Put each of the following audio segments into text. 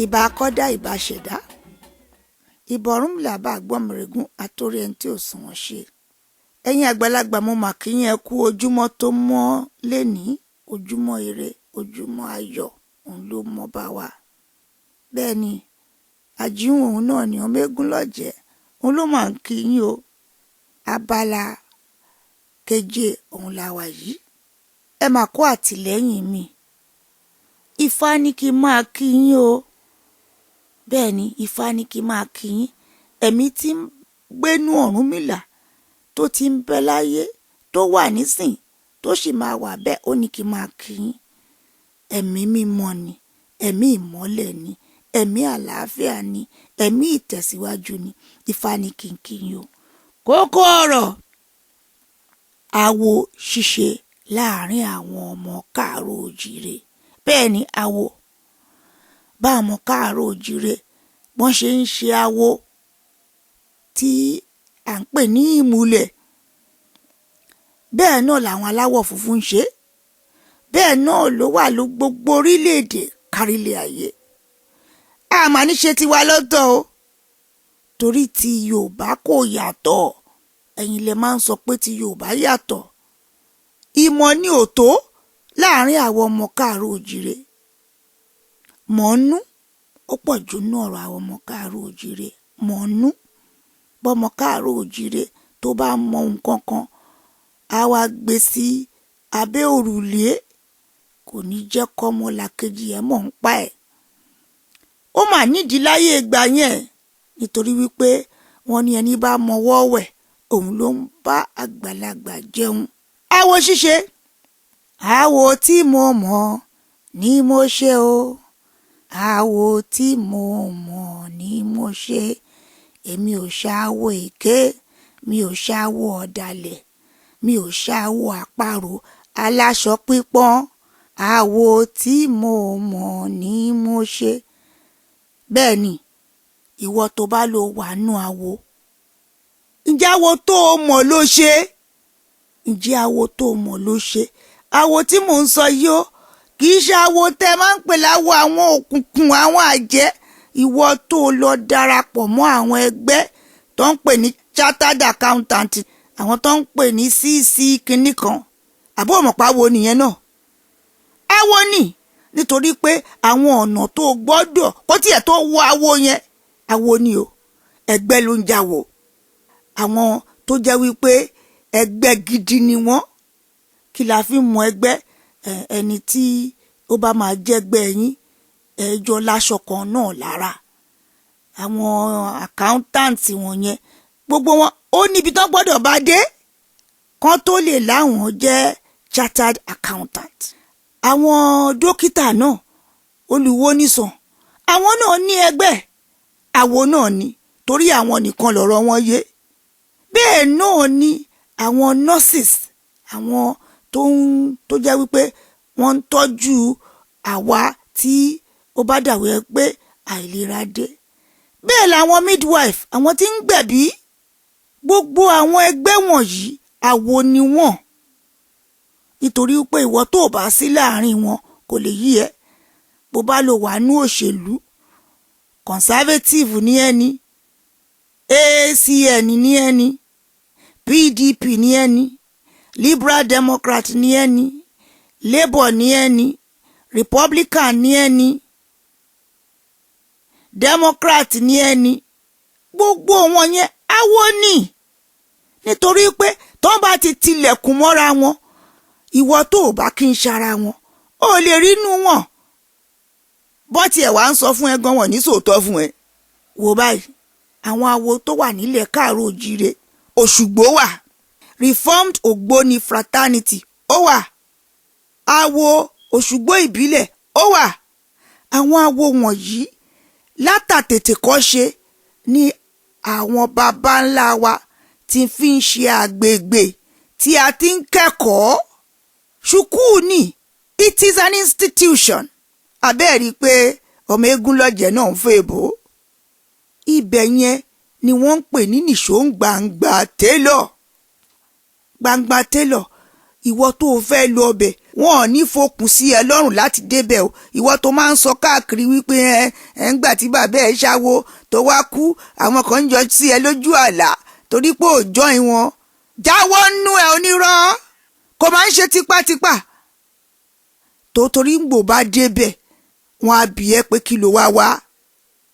Ìbà akọ́dá, ìbà ṣẹ̀dá, ìbà Ọ̀rúnmìlà, bá àgbọ̀mìrègún àtòrí ẹni tí ò sunwọ̀n ṣe. Ẹ̀yin àgbàlagbà, mo mà kí yín, ẹ kú ojúmọ́ tó mọ́ lénìí, ojúmọ́ ire, ojúmọ́ ayọ̀, òun ló mọ́ bá wa. Bẹ́ẹ̀ ni àjíhùn òun náà ni ọmọ eégún lọ́jẹ́, òun ló máa ń kí yín o. Abala keje òun la wà yìí. Ẹ mà kó àtìlẹ́yìn mi. Ifá ní kí n máa kí yín o. Bẹ́ẹ̀ ni Ifá ní kí n máa kí yín. Ẹ̀mí tí ń gbénú Ọ̀rúnmìlà tó ti ń bẹ láyé, tó wà nísìn, tó sì máa wà bẹ́ẹ̀, ó ní kí n máa kí yín. Ẹ̀mí mímọ́ ni, ẹ̀mí ìmọ́lẹ̀ ni, ẹ̀mí àlàáfíà ni, ẹ̀mí ìtẹ̀síwájú ni. Ifá ní kí n kí yín o. Kókó ọ̀rọ̀: awo ṣíṣe láàrin àwọn ọmọ káàárọ̀ oòjíire. Bẹ́ẹ̀ ni awo, bá ọmọ káàárọ̀ oòjíire wọ́n ṣe ń ṣe awo tí à ń pè ní ìmùlẹ̀, bẹ́ẹ̀ náà làwọn aláwọ̀ funfun ń ṣe, bẹ́ẹ̀ náà ló wà ló gbogbo orílẹ̀-èdè kárílẹ̀ ayé. A máa ní ṣe tiwa lọ́tọ̀ o, torí ti Yorùbá kò yàtọ̀. Ẹ̀yin lè máa ń sọ pé ti Yorùbá yàtọ̀. Ìmọ̀ ni ò tó láàrin àwọn ọmọ káàárọ̀ oòjíire. Mọ̀ọ́nú ó pọ̀ jù nú ọ̀rọ̀ àwọn ọmọ káàárọ̀ oòjíire. Mọ̀ọ́nú, bọ́mọ káàárọ̀ oòjíire tó bá mọ nǹkan kan, á wá gbé sí abẹ́ òrùlé, kò ní jẹ́ kọ́mọ làkejì ẹ̀ mọ̀ ń pa ẹ̀. Ó mà nídìí láyé ìgbà yẹn, nítorí wípé wọ́n ní ẹni bá mọwọ́ wẹ̀, òun ló ń bá àgbàlagbà jẹun. Awo ṣíṣe, awo tí mo mọ̀ ni mo ṣe o, awo tí mo mọ̀ ni mo ṣe. Èmi ò ṣàwo èké, mi ò ṣàwo ọ̀dàlẹ̀, mi ò ṣàwo àparò aláṣọ pípọ́n. Awo tí mo mọ̀ ni mo ṣe. Bẹ́ẹ̀ ni ìwọ tó bá lọ wà nù awo, ǹjẹ́ awo tó o mọ̀ ló ṣe? Ǹjẹ́ awo tó o mọ̀ ló ṣe? Awo tí mò ń sọ yìí o, kì í ṣe awo tẹ́ máa ń pè láwo àwọn òkùnkùn, àwọn àjẹ́. Ìwọ tó o lọ darapọ̀ mọ́ àwọn ẹgbẹ́ tó ń pè ní chartered accountant, àwọn tó ń pè ní cc kinní kan, àbó òmùpá wo nìyẹn náà? Awo ni, nítorí pé àwọn ọ̀nà tó o gbọ́dọ̀ kó tiẹ̀ tó wọ awo yẹn, awo ni o, ẹgbẹ́ ló ń jáwo. Àwọn tó jẹ́ wípé ẹgbẹ́ gidi ni wọ́n, kí la fi mọ ẹgbẹ́? Ẹni tí ó bá máa jẹ́gbẹ́ yín, ẹjọ́ láṣọ kan náà lára. Àwọn accountant wọ̀nyẹn, gbogbo wọn ó níbi tán gbọ́dọ̀ bá dé kán tó lè láwọn jẹ́ chartered accountant. Àwọn dókítà náà, olùwò nìsàn, àwọn náà ní ẹgbẹ́ àwo náà ni, torí àwọn nìkan lọ̀rọ̀ wọn yé. Bẹ́ẹ̀ náà ni àwọn nurses, àwọn tó ń tó jẹ́ wípé wọ́n ń tọ́jú àwa tí ó bá dàwẹ́ pé àìlera dé. Bẹ́ẹ̀ làwọn midwife, àwọn tí ń gbẹ̀bí. Gbogbo àwọn ẹgbẹ́ wọ̀nyí, àwo ni wọ́n, nítorí pé ìwọ tó bá sí láàrin wọn kò lè yí ẹ. Bó bá lò wà ní òṣèlú, Conservative ní ẹni, ACN ní ẹni, PDP ní ẹni, Liberal Democrat ní ẹni, Labour ní ẹni, Republican ní ẹni, Democrat ní ẹni, gbogbo wọn yẹn awo ni, nítorí pé tó bá ti tilẹ̀kùn mọ́ra wọn, ìwọ tó o bá kí ń ṣara wọn, ó lè rí inú wọn. Bọ́n tiẹ̀ wá ń sọ fún ẹ gan, wọ́n ní sòótọ́ fún ẹ. Wò báyìí, àwọn awo tó wà nílẹ̀ káàró òjíire, Òṣùgbó wà, Reformed Ògbóni Fraternity ó wà, awo Òṣùgbó ìbílẹ̀ ó wà. Àwọn awo wọ̀nyí látàtètè kọ́ ṣe ni àwọn baba ńlá wa ti fi ń ṣe àgbègbè tí a ti ń kẹ́kọ̀ọ́. Ṣùkúù ni, it is an institution. Abẹ́ẹ̀ rí i pé ọmọ eégún lọ́jẹ̀ náà ń fẹ́ èbó. Ibẹ̀ yẹn ni wọ́n ń pè ní nìṣó gbangba télọ̀. Gbangba télọ̀, ìwọ tó o fẹ́ lọ ọbẹ̀, wọn ò ní fokùn sí ẹ lọ́rùn láti débẹ̀ o. Ìwọ tó máa ń sọ káàkiri wípé ẹ ń gbà tí bàbá ẹ ṣáwo tó wá kú, àwọn kan ń jọ sí ẹ lójú àlá torí pé ò join wọn, jáwọ́ nú ẹ. Onírọ́, kò máa ń ṣe tipátipá tó, torí ń gbò bá débẹ̀, wọn á bi ẹ́ pé kí ló wá wá.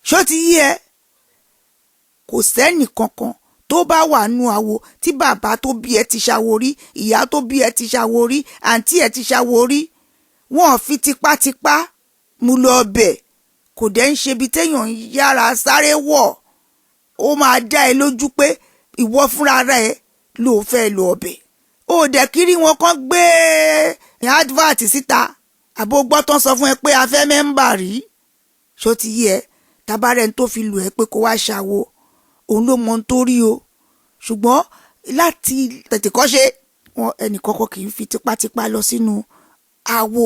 Ṣó ti yí ẹ? Kò sẹ́nì kankan tó bá wà nú àwo tí bàbá tó bí ẹ ti ṣàwo rí, ìyá tó bí ẹ ti ṣàwo rí, àǹtí ẹ ti ṣàwo rí, wọn ò fi tipátipá mú lọ bẹ̀. Kò dẹ̀ ń ṣe ibi téèyàn ń yára sáré wọ̀. Ó máa dá ẹ lójú pé ìwọ fúnra rẹ ló fẹ́ lọ ọbẹ̀. Ó dẹ̀ kiri wọn kàn gbé advert síta, àbó gbọ́ tán sọ fún ẹ pé a fẹ́ member rí. Ṣó ti yí ẹ? Tabarẹ́ tó fi lù ẹ́ pé kó wá ṣàwo, òun ló mọ ohun tó rí o. Ṣùgbọ́n láti tètè kọ́ṣe wọn, ẹnì kọ́kọ́ kì í fi tipátipá lọ sínú àwo.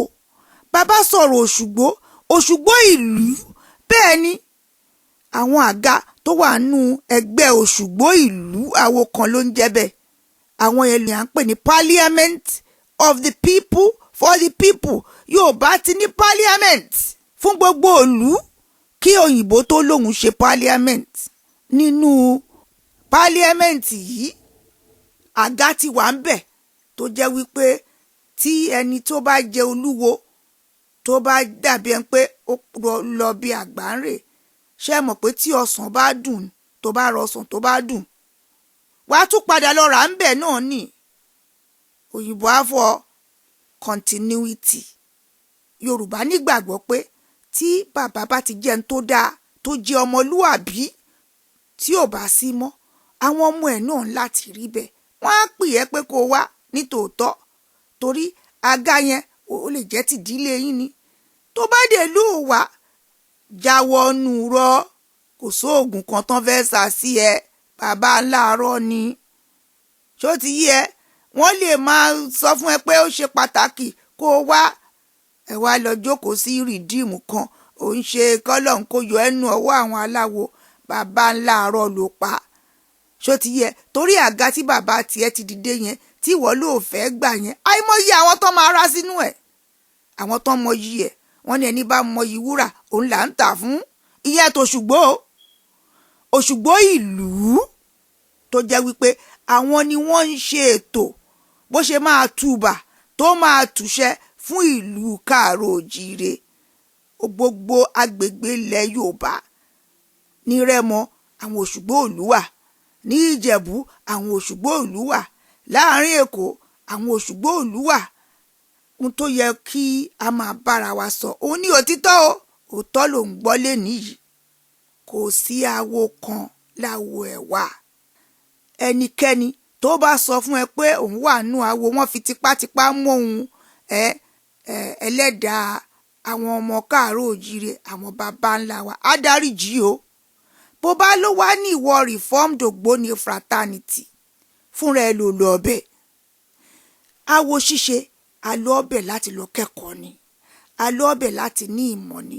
Bàbá sọ̀rọ̀ Òṣùgbó, Òṣùgbó ìlú, bẹ́ẹ̀ ni àwọn àga tó wà nù ẹgbẹ́ Òṣùgbó ìlú, àwo kan ló ń jẹ́ bẹ́ẹ̀. Àwọn yẹn ni à ń pè ní parliament of the people for the people. Yorùbá ti ní parliament fún gbogbo ìlú kí òyìnbó tó lóun ṣe parliament. Nínú parliament yìí, àga ti wà ń bẹ̀ tó jẹ́ wípé tí ẹni tó bá jẹ́ olúwo, tó bá dàbí ẹni pé ó lọ bí àgbà ń rè, ṣé mọ̀ pé tí ọsàn bá dùn, tó bá rọ ọsàn tó bá dùn, wàá tún padà lọ rà ń bẹ̀ náà nì. Òyìnbó á fọ continuity. Yorùbá nígbàgbọ́ pé tí bàbá bá ti jẹ́ ẹni tó dáa, tó jẹ́ ọmọlúàbí, tí ò bá sí mọ́, àwọn ọmọ ẹ̀ náà láti rí bẹ́ẹ̀. Wọ́n á pè é pé kó wá nítòótọ́, torí àga yẹn ó lè jẹ́ tìdílé yín ni. Tó bá dé ló wá jáwọ́ nù rọ́, kò sóògùn kan tán fẹ́ sà sí ẹ. Bàbá ńláàárọ̀ ni. Ṣó ti yí ẹ? Wọ́n lè máa sọ fún ẹ pé ó ṣe pàtàkì kó o wá, ẹ wá lọ jókòó sí Redeem kan, ò ń ṣe kọ́lọ̀ ń kó yọ ẹnu ọwọ́ àwọn aláwo. Bàbá ńláàárọ̀ ló pa. Ṣó ti yẹ? Torí àga tí bàbá tiẹ̀ ti dìde yẹn, tí ìwọ ló fẹ́ gbà yẹn, àìmọye àwọn tó máa rá sínú ẹ̀, àwọn tó mọyì ẹ̀. Wọ́n ní ẹni bá mọyì wúrà, òun là ń tà fún. Ìyẹn tó Òṣùgbó, Òṣùgbó ìlú, tó jẹ́ wípé àwọn ni wọ́n ń ṣe ètò bó ṣe máa túbà tó máa túṣẹ́ fún ìlú káàró òjíire, gbogbo agbègbè ilẹ̀ Yorùbá. Ní Rẹ́mọ, àwọn Òṣùgbó ìlú wà. Ní Ìjẹ̀bú, àwọn Òṣùgbó ìlú wà. Láàrin Èkó, àwọn Òṣùgbó ìlú wà. Ohun tó yẹ kí a máa bára wa sọ òun ní òtítọ́ o. Òótọ́ ló ń gbọ́ lẹ́nìí yìí. Kò sí awo kan láwo ẹ̀ wà. Ẹnikẹ́ni tó bá sọ fún ẹ pé òun wà nù awo, wọn fi tipátipá mú òun, ẹ ẹ ẹlẹ́dàá àwọn ọmọ káàárọ̀ òjíire, àwọn baba ńlá wa á dáríjì o. Bó bá ló wá ní ìwọ Reformed Ògbóni Fraternity fúnra ẹ ló lọ ọbẹ̀. Awo ṣíṣe, a lọ ọbẹ̀ láti lọ kẹ́kọ̀ọ́ ni, a lọ ọbẹ̀ láti ní ìmọ̀ ni.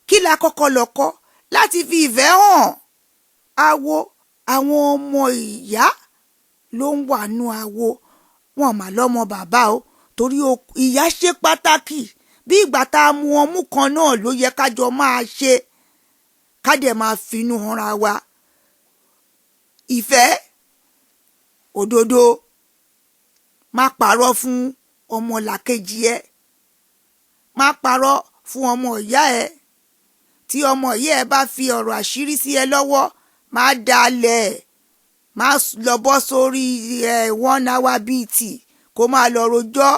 Kí la kọ́kọ́ lọ kọ́? Láti fi ìfẹ́ hàn. Awo, àwọn ọmọ ìyá ló ń wà nú awo wọn mà lọ́mọ bàbá o, torí ìyá ṣe pàtàkì. Bí ìgbà tá a mu ọmú kan náà ló yẹ kájọ máa ṣe, ká dẹ̀ máa finú hanra wa. Ìfẹ́ òdodo, má parọ́ fún ọmọlàkejì ẹ, má parọ́ fún ọmọ ìyá ẹ. Tí ọmọ ìyá ẹ bá fi ọ̀rọ̀ àṣírí sí ẹ lọ́wọ́, má dalẹ̀, má lọ bọ́ sórí ẹ one hour bt kó máa lọ rojọ́,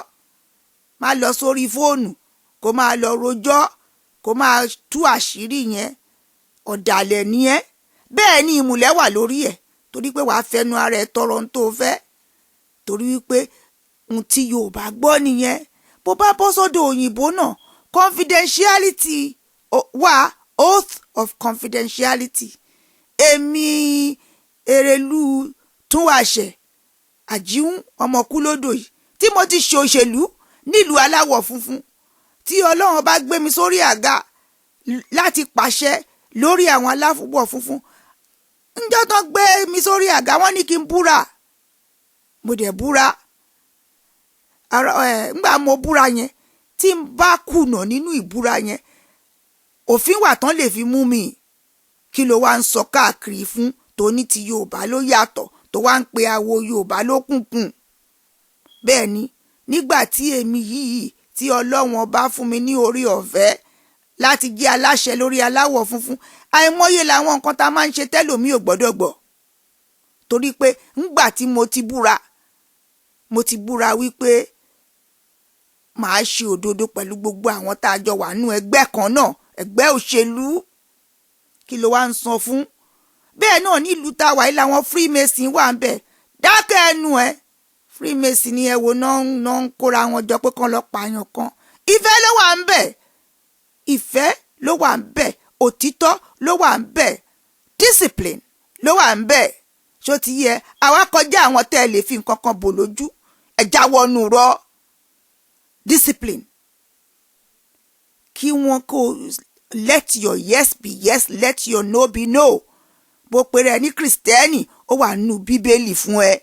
má lọ sórí fóònù kó máa lọ rojọ́. Kó máa tú àṣírí yẹn, ọ̀dàlẹ̀ ni ẹ́. Bẹ́ẹ̀ ni ìmùlẹ̀ wà lórí ẹ̀, torí pé wàá fẹnu ara ẹ̀ tọrọ ohun tó fẹ́, torí wípé ohun tí Yorùbá gbọ́ nìyẹn. Bó bá bọ́ sọ́dọ̀ òyìnbó náà, confidentiality wà, oath of confidentiality. Èmi Erelu Túnwàṣẹ Àjíhùn Ọmọkúlódò yìí, tí mo ti ṣe òṣèlú nílùú aláwọ̀ funfun, tí Ọlọ́run bá gbé mi sórí àga láti pàṣẹ lórí àwọn aláwọ̀ funfun, ńjọ́ tó gbé mi sórí àga, wọ́n ní kí n búra. Mo dẹ̀ búra. Ńgbà mo búra yẹn, tí n bá kùnà nínú ìbúra yẹn, òfin wà tán lè fi mú mi. Kí ló wá ń sọ káàkiri fún tóní ti Yorùbá ló yàtọ̀, tó wá ń pe awo Yorùbá lókùnkùn? Bẹ́ẹ̀ ni, nígbà tí èmi yìí, tí Ọlọ́run Ọba fún mi ní orí ọ̀fẹ́ láti jẹ́ aláṣẹ lórí aláwọ̀ funfun, àìmọye làwọn nǹkan tá a máa ń ṣe tẹ́lòmíì ò gbọ́dọ̀ gbọ́, torí pé ńgbà tí mo ti búra, mo ti búra wípé màá ṣe òdodo pẹ̀lú gbogbo àwọn tá a jọ wà nínú ẹgbẹ́ kan náà, ẹgbẹ́ òṣèlú. Kí ló wá ń san fún? Bẹ́ẹ̀ náà nílùú tá a wà yìí, làwọn Freemason wà ń bẹ̀. Dákẹ́ ẹnu ẹ. Freemason ni ẹ wo náà ń kóra wọn jọ pé kán lọ pààyàn kan. Ìfẹ́ ló wà ń bẹ̀, ìfẹ́ ló wà ń bẹ̀, òtítọ́ ló wà ń bẹ̀, discipline ló wà ń bẹ̀. Ṣó ti yẹ? Àwa kọjá àwọn tẹ́ ẹ lè fi nǹkan kan bò lójú. Ẹ jáwọ́nù rọ. Discipline, kí wọ́n kó let your yes be yes, let your no be no. Bó pe rẹ ní Kìrìsìtẹ́nì, ó wà nínú Bíbélì fún ẹ.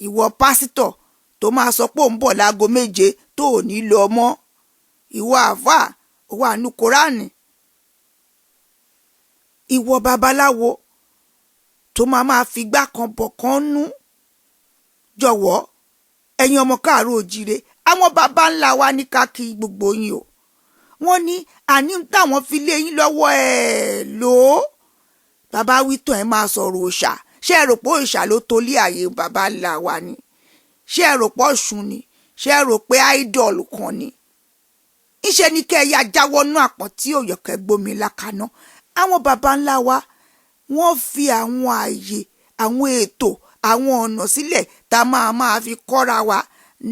Ìwọ pásítọ̀ tó máa sọ pé òun bọ̀ láago 7 tó ò ní lọ mọ́, ìwọ àáfàá, ó wà nínú Kóránì. Ìwọ babaláwo tó máa figbá kan bọ̀ kan nú, jọ̀wọ́. Ẹ̀yin ọmọ káàárọ̀ òjíire, àwọn baba ńlá wa ní ká kí gbogbo yín o. Wọ́n ní àní táwọn fi lé yín lọ́wọ́ ẹ̀ lò ó. Bàbá wítàn, ẹ máa sọ̀rọ̀ òòṣà. Ṣé ẹ rò pé òòṣà ló tolé ààyè baba ńlá wa ni? Ṣé ẹ rò pé Ọ̀ṣun ni? Ṣé ẹ rò pé idol kan ni? Ńṣe ni kẹ́ ẹ ya jáwọ́ nú àpọ̀n tí òyọ̀kẹ́ gbómi lákaná. Àwọn baba ńlá wa, wọ́n fi àwọn ààyè, àwọn ètò, àwọn ọ̀nà sílẹ̀ tá a máa fi kọ́ra wa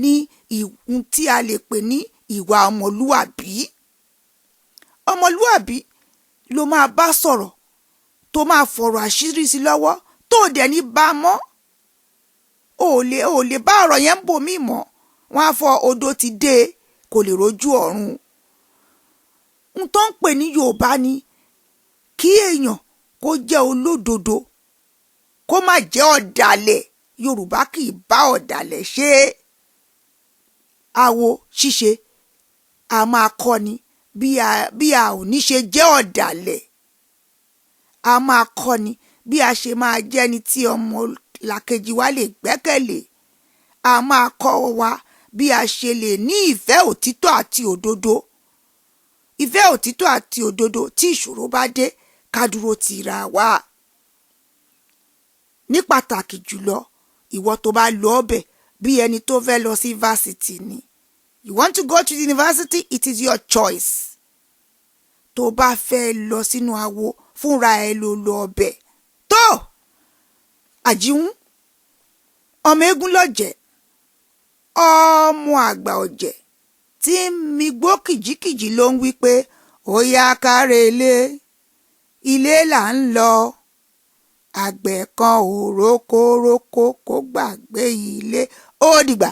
ní ìhun tí a lè pè ní ìwà ọmọlúwàbí. Ọmọlúwàbí ló máa bá sọ̀rọ̀, tó máa fọ̀rọ̀ àṣírí sí lọ́wọ́, tó dẹ̀ ní bá a mọ́. Ò lè bá ọ̀rọ̀ yẹn ń bò mí mọ́. Wọ́n á fọ odò ti dé, kò lè rojú ọ̀run. N tó ń pè ní Yorùbá ni kí èèyàn kó jẹ́ olódodo, kó má jẹ́ ọ̀dàlẹ̀. Yorùbá kì í bá ọ̀dàlẹ̀ ṣe é. Awo ṣíṣe a máa kọ́ni bí a ò ní ṣe jẹ́ ọ̀dàlẹ̀. A máa kọ́ni bí a ṣe máa jẹ́ni tí ọmọ làkejì wa lè gbẹ́kẹ̀lé. A máa kọ́ wa bí a ṣe lè ní ìfẹ́ òtítọ́ àti òdodo, ìfẹ́ òtítọ́ àti òdodo. Tí ìṣòro bá dé, ká dúró tira wa. Ní pàtàkì jùlọ, ìwọ tó bá lọ ọbẹ̀ bí ẹni tó fẹ́ lọ sí varsity ni. You want to go to the university, it is your choice. Tó bá fẹ́ lọ sínú awo, fúnra ẹ ló lọ ọbẹ̀ tó. Àjíhùn ọmọ eégún lọ́jẹ̀, ọmọ àgbà ọ̀jẹ̀ tí ń migbó kìjikìji ló ń wí pé ó yá, kárelé, ilé là ń lọ. Àgbẹ̀ kan ò rókórókó kó gbàgbé ilé. Ó dìgbà.